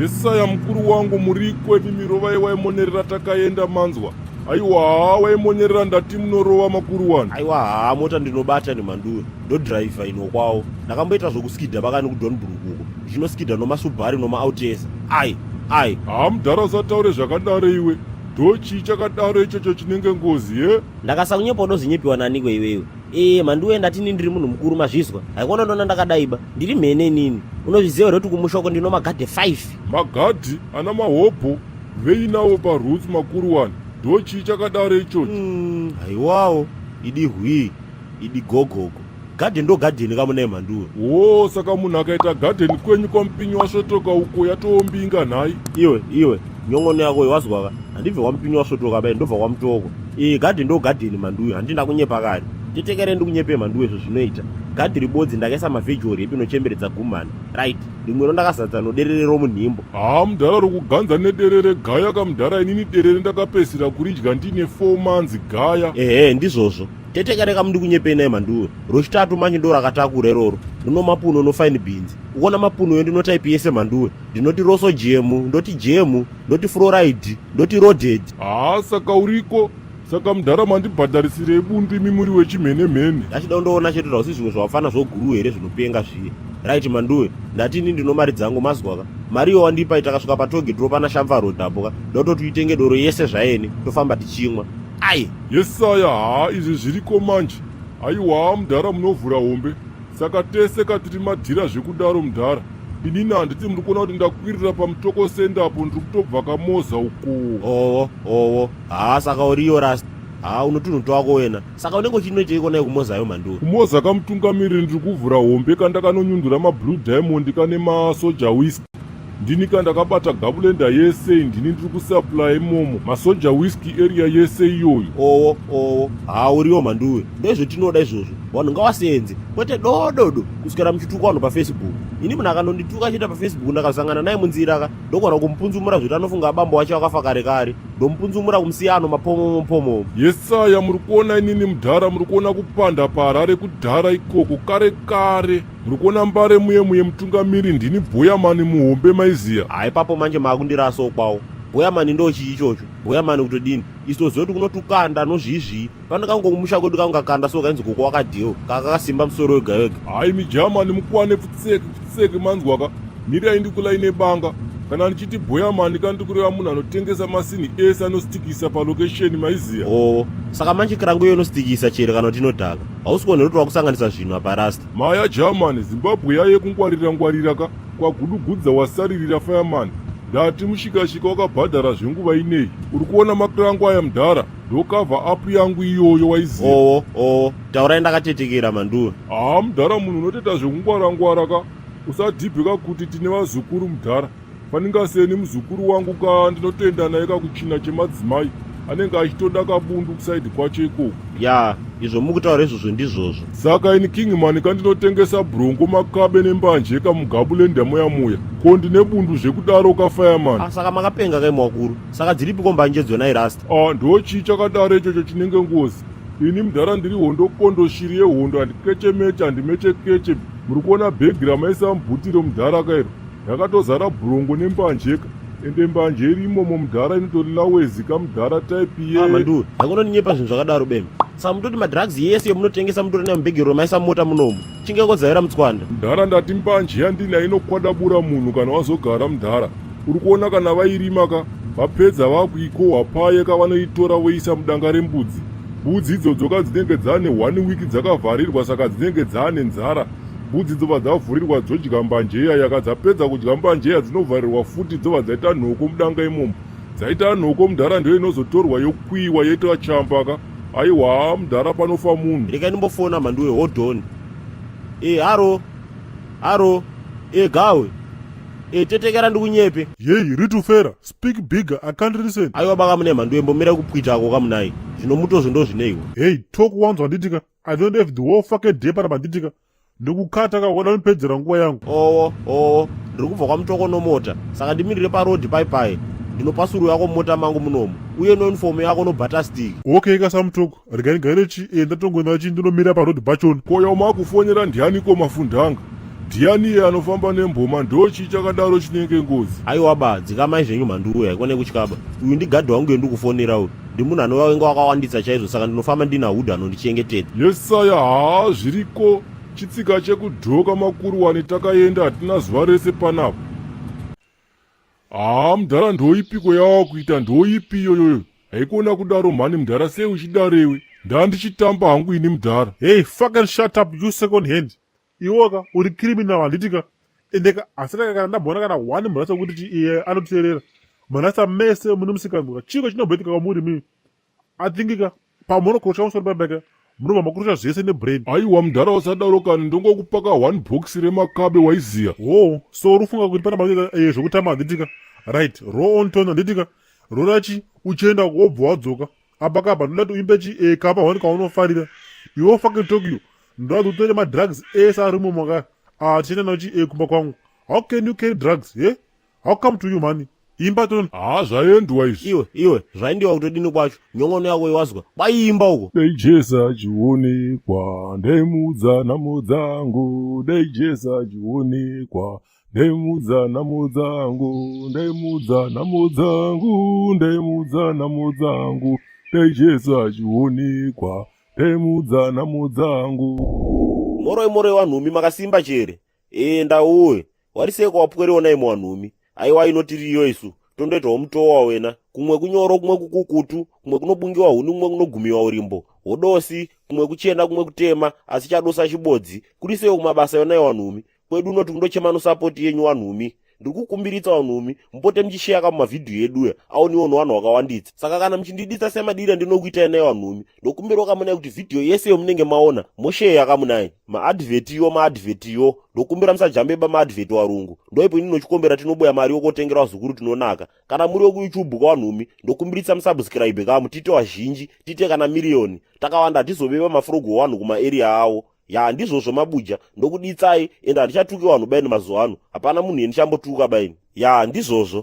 Yesaya mukuru wangu muriko imimi rovai waimonerera takaenda manzwa. Aiwa haa waimonyerera ndati munorova makuru wani. Aiwa haa mota ndinobata nemhanduwe ndodhiraivha ino kwawo ndakamboita zvokuskidha pakani kudonbrook uko ndichinoskidha nomasubhari nomaautesa ai ai. Haa mudhara usataure zvakadaro iwe ndochii chakadaro ichocho chinenge ngozi ye. Ndakasakunyepa unozinyepiwa naniko iwewe ee mhanduwe ndati ini ndiri munhu mukuru mazvizwa haikona ndona ndakadaiba ndiri mhene inini unozviziva here kuti kumusha uko ndino magadhe 5 Magadhi ana mahobho Veinawo pa roots makuru wani ndochii chakadaro ichochi. Mm, haiwawo idi hwii idi gogogo garden ndo garden kamuna mhanduwe. Woo saka munhu akaita garden kwenyu kwamupinyi wasvotoka uko yatoombinga nhai. Iwe iwe nyongono yako iyo wazwaka handibve kwamupinyi wasvotoka bai ndobva kwamutoko ee garden ndo garden mhanduwe handina kunyepa kani tetekere ndikunyepe mhanduwe izvo zvinoita gadhi ribodzi ndakaisa mavheji orepi inochemberedza gumhana right rimwe rondakazadza noderere romunhimbo. Haa mudhara rokuganza nederere gaya kamudhara inini derere ndakapedzisira kuridya ndine 4 months gaya. Ehe ndizvozvo tete kare kamundi kunyepei naye mhanduwe rochitatu manje ndo rakatakura iroro rino mapuno no fine beans ukona mapuno yo ndino type yese mhanduwe ndinoti roso jemu ndoti jemu ndoti fluoride ndoti roaded. Haa saka uriko Saka mudhara mandibhadharisirei bundu imi muri wechimhene mhene. Ndachida kundoona chete zvausi zvimwe zvawafana zvoguru here zvinopenga zviye. Right Manduwe, ndati ini ndino mari dzangu mazwa ka. Mari iyo wandipa itakasvika patoge topana Shamva road apo ka. Ndototi uitenge doro yese zvaeni tofamba tichimwa. Ai! Yesaya haa izvi zviriko manje. Aiwaa mudhara munovhura hombe. Saka tese ka tiri madhira zvekudaro mudhara. Inini handiti muri kuona kuti ndakwirira paMutoko Center apo ndiri kutobva kaMoza uko. Howo howo haa saka uriyo rasta haa unotunhu twako wena saka unenge uchinoiteiko naye kumozayo mhanduwe. Kumoza kamutungamiriri ndiri kuvhura hombe kandakanonyundura mablue diamond kane masoja whisky ndini ka ndakabata gabulenda yese ndini ndiri kusupply imomo masoja whisky area yese iyoyo. Owo owo haa uriyo mhanduwe ndozvatinoda izvozvo vanhu ngavasenze kwete dododo kuswera muchituka vanhu pafacebook ini munhu akandondituka achiita pafacebook ndakasangana naye munzira ka ndogona kumupunzumura zvekuti anofunga abambo wacho akafa kare kare ndomupunzumura kumusiya ano mapomomo pomomo Yesaya muri kuona inini mudhara muri kuona kupanda paHarare kudhara ikoko kare kare muri kuona mbare muye muye mutungamiri ndini bhoyamani muhombe maiziya. Haa ipapo manje maakundirasawo kwawo bhoyamani ndochii ichocho bhoyamani kutodini isu toziva kuti kunotukanda nozviizvii Pano kangu kumusha kwedu kangu kakanda so kainzi koko wakadhiwo kaka kakasimba musoro wega wega. Hayi mijamani mukwane pfutseki pfutseki manzwa ka mirai ndikulaine banga kana ndichiti bhoyamani ka ndikureva munhu anotengesa masinhi ese anostikisa palokesheni maiziya. Oh saka manje kirangu iyo inostikisa chere kana kuti inodhaka hausi kuona kuti wakusanganisa zvinhu apa rasta. Maya jamani Zimbabwe yaye kungwarira ngwarira ka kwagudugudza wasaririra fireman ndati mushikashika wakabhadhara zvenguva ineyi uri kuona makirangu aya mudhara Ndokava up yangu iyoyo waiziva. Owo owo taurai ndakatetekera manduwe. Haa mudhara munhu unotoita zvekungwara ngwara ka usadhibhe ka kuti tine vazukuru mudhara faninga seni muzukuru wangu ka ndinotoenda naye ka kuchina chemadzimai anenge achitoda kabundu kusaidi kwacho ikoko. Yaa izvo mukutaura izvozvo ndizvozvo. Saka ini Kingman ka ndinotengesa bronco makabe nembanje ka mugabulenda muya muya ko ndine bundu zvekudaro ka fireman. Ah saka makapenga ka imwe wakuru. Saka dziripiko mbanje dzona irasta. Ah ndochii chakadaro ichocho chinenge ngozi. Ini mudhara ndiri hondo kondo shiri yehondo handikechemeche handimechekeche muri kuona bhegi ramaisa mubhutiro mudhara ka iro rakatozara bhurongo nembanje ka ende mbanje iri imomo mudhara inotori lawezi ka mudhara type ye Ah manduwe hakunonyepa zvinhu zvakadaro bema. Saka mutoti madrugs yese yomunotengesa mutori nayo mubhegi romaisa mumota munomu. Chinge kodzaira mutswanda. Mudhara ndati mbanje yandinayo inokwadabura munhu kana wazogara mudhara. Uri kuona kana vairima ka vapedza vakuikohwa paye ka vanoitora voisa mudanga rembudzi. Mbudzi idzodzo ka dzinenge dzane one week dzakavharirwa saka dzinenge dzane nzara. Mbudzi dzobva dzavhurirwa dzodya mbanje iya yaka dzapedza kudya mbanje iya dzinovharirwa futi dzobva dzaita nhoko mudanga imomo. Dzaita nhoko mudhara ndiyo inozotorwa yokuiwa yoitwa chamba ka. Aiwa mudhara panofa munhu. Regai ndimbofona mhanduwe hold on. Eh haro. Haro. Eh gawe. Eh tetekera ndikunyepe. Yei ritufera speak bigger I can't listen. Aiwa baka mune mhanduwe mbomira kupwitako kamunai. Zvinomutozvo ndozvineiwo. Hey talk wanzwa nditika I don't have the whole fucking day panapa nditika ndikukata ka wada ndipedzera nguva yangu. Owo owo ndiri kubva kwamutoko nomota saka ndimirire paroad pai pai ndinopasuru yako mumota mangu munomu uye neuniform yako nobata stick. Okay ka samutoko regai ndigare chi eh, ndatongoenda chi ndinomira paroad pachona. Ko yaumakufonera ndianiko mafundanga? Ndiani iye anofamba nemboma? Ndochii chakadaro chinenge ngozi? Aiwa ba, dzikamai zvenyu mhanduwe, haikone kutyaba. Uyu ndigadhi wangu yendikufonera uyu. Ndimunhu anovavenga wakawandisa chaizvo saka ndinofamba ndina hudhu anondichengetedza. Yesaya, haa zviriko. Chitsika chekudhoka makuruwani takaenda hatina zuva rese panapa. Haa mudhara ndoipiko yawakuita ndoipi iyoyoyo haikona kudaro mhani mudhara sei uchidarewe ndandichitamba hangu ini mudhara. Hey fucking shut up you second hand iwoka uri criminal handitika endeka asina kana ndamboona kana one murasa wekuti chi iye anoteerera murasa mese mune musikanzwa chiko chinomboitika kwamuri mimi I think ka pamunokurosha musoro pabeka munobva makurosha zvese nebrain. Aiwa mudhara usadaro kani ndongokupaka one box remakabe waiziya. Hoo so uri kufunga kuti pana makuita eh, zvekutamba handitika right roll on tone handitika rora chi uchienda wobva wadzoka apa kapa ndoda kuti uimbe chi eh, kapa one kaunofarira iwe fucking Tokyo ndoda kuti utore madrugs ese ari mumo ka ah tichienda nawo chi eh, kumba kwangu how can you carry drugs eh how come to you mani imba tone Haa zvaendwa izvi. Iwe, iwe, zvaendiwa kutodini kwacho? Nyongono yako iwazwa. Kwaiimba uko. Dai Jesu achionekwa ndaimuudza nhamo dzangu dai Jesu achionekwa ndaimuudza nhamo dzangu ndaimuudza nhamo dzangu ndaimuudza nhamo dzangu dai Jesu achionekwa ndaimuudza nhamo dzangu. Moroi moroi wanhumi makasimba chere. Ee ndauwe. Wariseko wapwere ona imwe wanhumi. Aiwa inotiriyo isu. Tondoitawo mutowa wena. Kumwe kunyoro kumwe kukukutu, kumwe kunobungiwa huni kumwe kunogumiwa urimbo. Hodosi, kumwe kuchena kumwe kutema, asi chadosa chibodzi. Kurisewo kumabasa yona wanhumi. Kwedu unoti kundochema nosapoti yenyu wanhumi. Ndiri kukumbiritsa wanhumi mupote muchisheya ka mumavhidhiyo eduya aoniwo nevanhu vakawanditsa. Saka kana muchindiditsa semadira ndinokuitai naye wanhumi. Ndokumbirawo kamunai kuti vhidhiyo yese yomunenge maona mosheya kamunai. Maadvert yo maadvert yo ndokumbira musajambe ba maadvert warungu. Ndoipo ini nochikombera tinoboya mari yokotengera vazukuru tinonaka. Kana muri wekuYouTube kawanhumi ndokumbiritsa musubscribe kamu tiite wazhinji tiite kana miriyoni. Takawanda hatizobeba mafrogo wanhu kumaarea awo. Ya ndizvozvo mabuja ndokuditsai ende handichatuki vanhu baini mazuva ano hapana munhu yendichambotuka baini. Ya ndizvozvo.